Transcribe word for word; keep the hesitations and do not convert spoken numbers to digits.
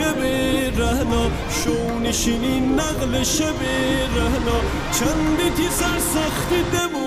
گبه رهنا، شو نیشینی نقل شبه رهنا، چندی تی سرسختی دبو